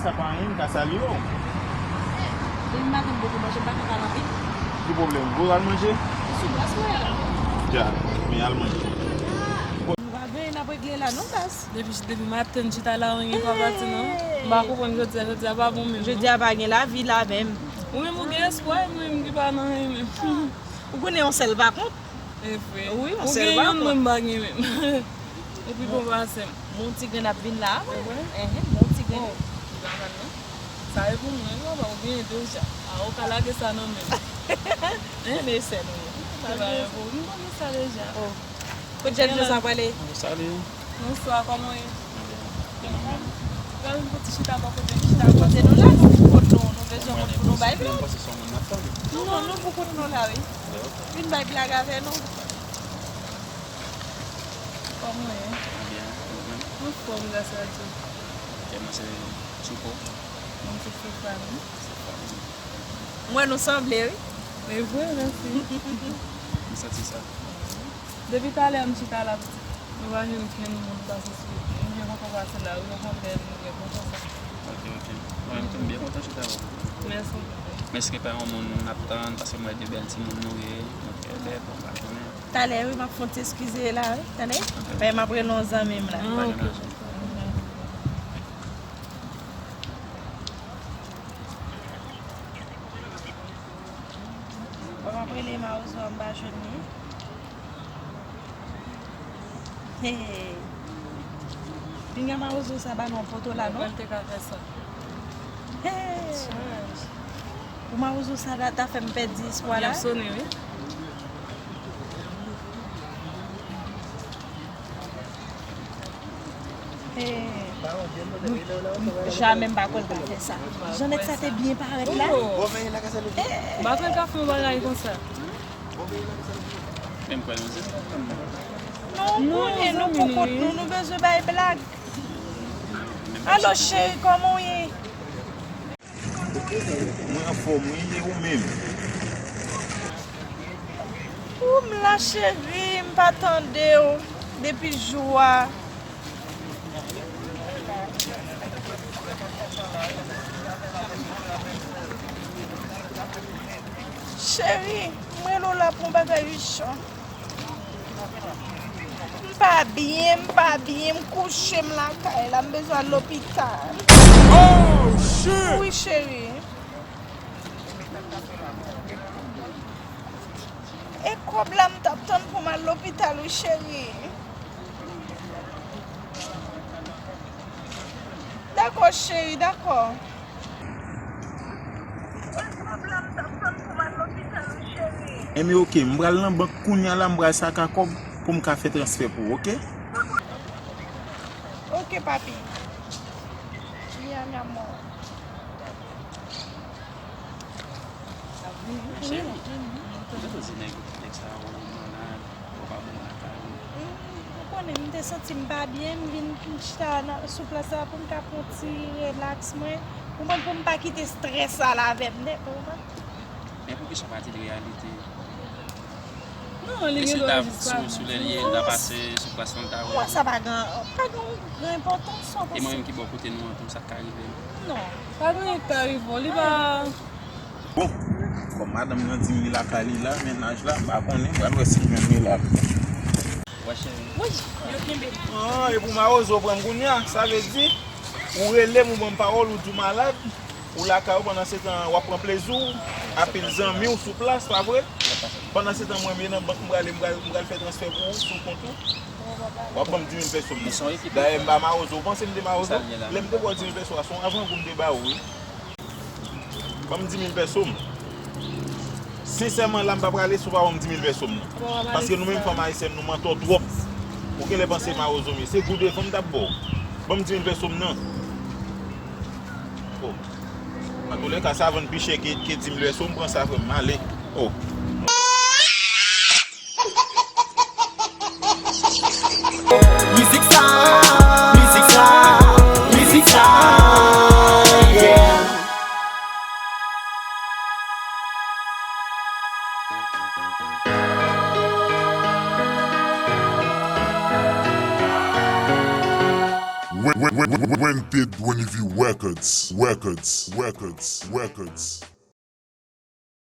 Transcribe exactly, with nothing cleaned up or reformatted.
Sa pa anyen, m ka salye w. Depi maten m poko manje, m pa ka pale anpil. Ki pwoblèm? Ou al manje? Sou plas mwen ye la. Dja, men al manje. Nou pa benyen, n ap regle la non, baz. Depi, depi maten, m chita la, anyen pa pati non. M pa konprann jodi a, jodi a pa bon menm non. Jodi a pa gen lavi la menm. Ou menm ou gen espwa, e mwen menm ki pa nan anyen menm. Ou konnen yon sèl pa kont. E vre. Wi, yon sèl pa kont. Ou gen youn, mwen m pa gen menm. Epi bon pase m. Bon ti grenn ap vin la, wi. Enhen, bon ti grenn. Sa e pou mwen, wi, papa, ou genyen deja. A, ou ka lage sa nan men m. Men sè nou ye. Sa vle di, m konnen sa deja. Kot Jèn Jozèf prale? Salut. Bonswa, kòman w ye? Pral pou ti chita bò kote nou. Chita bò kote nou la, nou pou kont nou, nou bezwen kont pou nou bay vlòg. Non, nou pou kont nou la, wi. Vin bay blag avè nou. Kòman w ye? Mwen byen, ou menm? Anfòm, gras a Dye. Ok, mwen se Tchouko. Mwen se Stéphanie. Stéphanie. M wè nou sanble, wi. E vre, mèsi. M santi sa. Depi talè, m chita la, pitit. Nou pa jwenn kenn moun pase sou wout. M byen kontan pase la, wi, okontrè, nou byen kontan sa. Ok, ok. Mwen menm tou, m byen kontan chita avè w. Mèsi. Men si se pa yon moun n ap tann, paske m wè de bèl timoun nou ye, donk, eh, bèl, bon, m pa konnen. Talè, wi, m ap fè yon ti eskize la, wi, tande? Men m ap rele yon zanmi m la. Ah, ok. Bon, m ap rele Mawozo a, m pa jwenn li. Hey. Pinga Mawozo sa ba nou yon poto la, non? Mwen te ka fè sa. Hey. Pou Mawozo sa ta, ta fè m pèdi espwa la. Y ap sone, wi. Hey. Jamè m pa kwè l ka fè sa. Jan nèg sa te byen parèt la. Oh. M pa kwè l ka fè yon bagay konsa. Men m kwè nou se. Non, konnen nou pou kont nou, nou bezwen bay blag. Alo, cheri, kòman w ye? Mwen anfòm, wi, e ou menm? Ou m la, cheri, m pa tande w depi jou a. Cheri, m rele w la pou yon bagay ijan. M pa byen, m pa byen, m kouche, m lakay la, m bezwen al lopital. Oh, shit! Wi, cheri. E kòb la m t ap tann pou m al lopital, wi, cheri. Dakò, cheri, dakò. Enben, oke, m pral nan bank kounye a la, m pral saka kòb pou m ka fè transfè pou ou, oke? Oke, papi. Mi amor. Monchè, ou te di nèg, nèg sa yo malad, yo pa bon lakay. Ou konnen, m te santi m pa byen, m vin chita nan, sou plas la pou m ka pran ti relaks mwen. Ou konprann, pou m pa kite estrès sa la avè m, ou konprann? Men poukisa w pa di l reyalite? Non, li gen dwa jis pa vle di. Sou lè li ye, l ta pase sou plas lan, l ta wè. Mwen, sa pa gen, pa gen yon gran enpòtans, ou konprann? E mwen menm ki bò kote nou an tou, sa k ka rive m? Non, pa gen anyen k ka rive w, li pa. Bon, kòm madanm nan di m li lakay li la, mennaj la, m pa konnen, m pral wè si l jwenn li la. Wè cheri. Wi, yo kenbe m. Ah, e pou mawozo pran m kounye a, sa vle di, ou rele m, ou ban m pawòl, ou di w malad. Ou lakay ou, pandan se tan w ap pran plezi w, apil zanmi w sou plas, pa vre? Pandan se tan mwen menm nan bank, m prale, m pral, m pral fè transfè pou ou sou kont ou. W ap ban m di mil pèso m nan. Dayè, m pa mawozo. Ou panse m te mawozo? Lè m te ba w di mil pèso a, se yon avangou m te ba ou, wi. Ban m di mil pèso m. Sensèman, la m pa prale si w pa ban m di mil pèso m nan. Paske nou menm fanm ayisyèn, nou mantò twòp. Ou genlè panse mawozo m ye. Se gou devan m t ap ba w. Ban m di mil pèso m nan. Oh. Antoulèka, sa vann pi chè ke, ke di mil pèso, m pran sa frè m, m ale. Oh. Mizik sa, mizik sa, mizik sa, yeah. Rented Wenivie Records, Records, Records, Records.